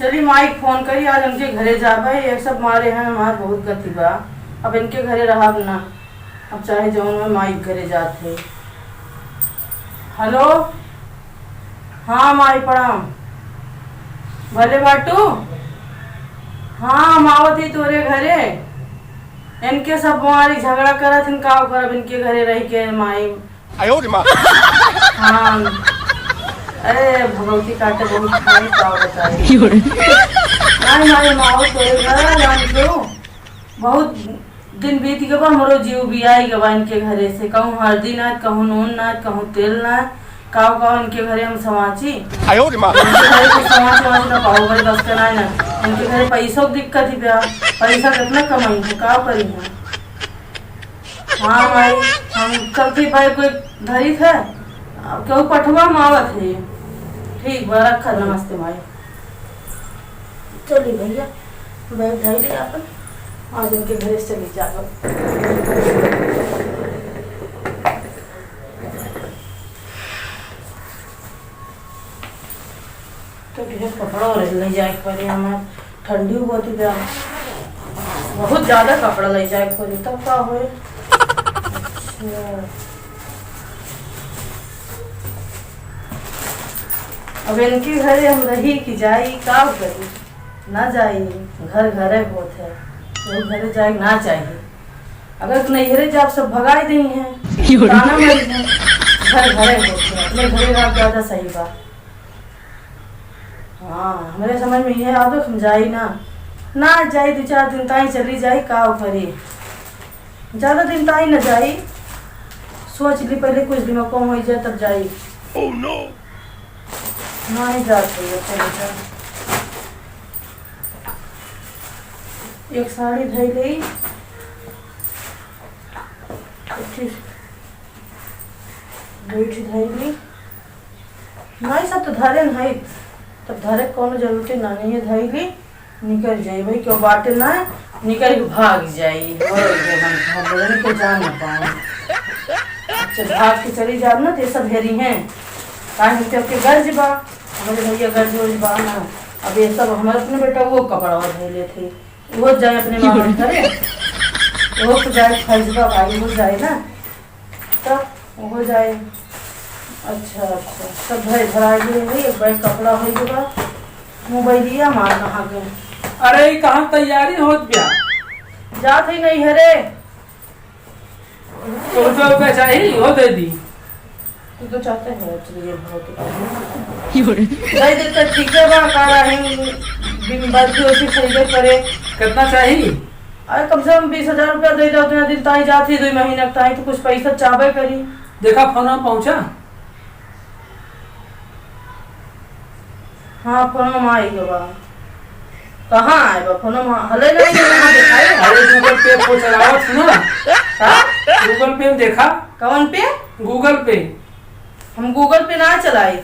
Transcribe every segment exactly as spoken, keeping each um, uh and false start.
चली माई के फोन करी, आज उनके घरे जाबे, ये सब मारे हैं, हमार बहुत गति बा। अब इनके घरे रहब ना, अब चाहे जौन में माई के घरे जात है। हेलो, हाँ माई प्रणाम। भले बाटू? हाँ, हम आवत ही तोरे घरे। इनके सब मारी झगड़ा करत हन, का करब इनके घरे रह के माई। आयो रे माँ। हाँ। अरे भगवती काटे बहुत खाई, का बताई। क्यों रे? नहीं माई, हम आवत तोरे घर, जान क्यों? बहुत दिन बीत गवा, हमरो जीव बियाई गवा इनके घरे से। कहूँ हल्दी ना, कहूँ नून ना, कहूँ तेल ना, काव काव इनके घरे हम समाची। आयो रे माँ। इनके घरे कुछ समाच वाच ना पाओ, बड़े बस के ना, ना। इनके घरे पैसों की दिक्कत ही बा, पैसा कितना कमाई है, का करी है? हाँ माई, हम चलती भाई कोई धरी थे, अब केहू पठवा हम आवत है। ठीक बा, रखा, नमस्ते माई। चली भैया, बैग धइली आपन, आज इनके घरे से चली जाब। तो ढेर कपड़ा और ले जाए के पड़े हमार, ठंडी बहुत ही बा, बहुत ज्यादा कपड़ा ले जाए के पड़े, तब का होए। अच्छा। अब इनके घरे हम रही कि जाई, का करी? ना जाई, घर घरे होत है, वो घरे जाए ना चाहिए। अगर नैहरे जाब, सब भगाई देई हैं, क्यों रे? ताना मारी हैं, घर घरे होत है, अपने घरे रहब ज्यादा सही बा। हाँ, हमरे समझ में ये आवत, हम जाई ना, ना जाई, दो चार दिन ताई चली जाई, का करी। ज्यादा दिन ताई ना जाई, सोच ली पहले कुछ दिनों को हो जाए तब जाई। Oh no! नाही जात है, चले जा। एक साड़ी धई लेई, एक ठे, दुई ठे धई लेई। नाही, सब तो धरे नाही, तब धरे कौनो जरूरत ना नहीं है, धई लेई। निकल जाई भाई, क्यों बाटे ना, निकल के भाग जाई। हो गए हम घर में, इनको जान ना पाए। अच्छा, भाग के चली जाब ना, तो ये सब हेरी हैं। काहे हम के गर्ज बा, हमारे भैया गर्ज वर्ज बा ना। अब ये सब हमारे अपने बेटा वो कपड़ा और धई लेते, वो जाए अपने मामा के घरे, वो तो जाए फर्ज बा भाई, वो जाए ना। तब हो जाए। अच्छा, अच्छा, सब धरे धराए भी रही, एक बैग कपड़ा होइ गवा, मोबाइलिया मार कहाँ गए? अरे, ई कहाँ तैयारी होत बिया? जात ही नहीं है रे। तो रुपया, रुपया चाहिए, हो दे दी। तू तो चाहते हैं, चलिए, बहुत ही क्यों रे? दे देते, ठीक है बा, का रही, दिन भर की ओसी खरीदे पड़े। कितना चाहिए? अरे, कम से कम बीस हजार रुपया दे दो, उतना दिन ताई जात ही, दो महीना के ताई तो कुछ पैसा चाहबे करी। देखा, फोन पहुँचा? हाँ, फोन में आई गवा। कहाँ आए बा? फोन में हले नहीं, नहीं, नहीं दिखाई। अरे, Google Pay को चलावत है ना। का? Google Pay में देखा। कौन पे? Google Pay। हम Google Pay ना चलाई।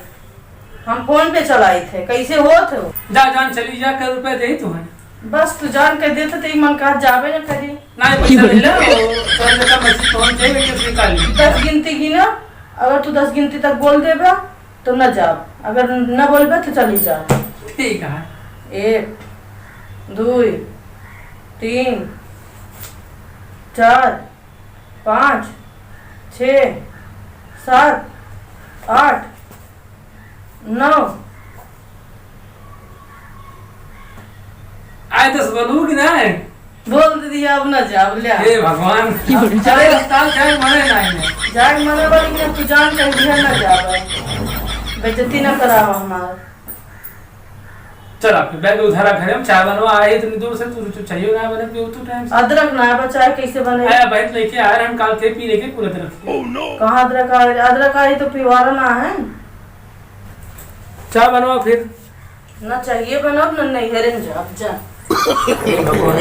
हम फोन पे चलाइत है, कैसे होत हो? जा जान चली जा, कै रुपया देई तुहैं। बस तू जान के देत तो ई मन का जाबे न करी। नाहीं, पैसा ले ले, ओ, तोर बेटा मैसेज फोन पे लेके निकाल ली। दस गिनती गिना, अगर तू दस गिनती तक बोल देबा तो न जाब, अगर न बोलबा तो चली जा। ठीक है। एक, दुई, तीन, चार, पाँच, छः, सात, आठ, नौ। आए दस बनू कि नाहीं? बोल दीदी, अब ना जाब, ले। हे भगवान। चले अस्पताल जाए मने नाहीं है। जाए मने वाली के तू जान कहीं भी ना जाब। बेइज्जती ना करावा हमार। चला फिर बैग उधर रख, हम चाय बनवा आए इतनी दूर से, तू, तू चाहिए ना बने, पियो तू टाइम से। अदरक ना बा, चाय कैसे बने? आया बहन लेके आ रहे हम, काल थे पी लेके पूरा अदरक। Oh no! कहाँ अदरक आ रही? अदरक आ रही तो पिवारा ना है। चाय बनवा फिर। ना चाहिए बनवा, ना नैहरे में जाब, जा। हे भगवान।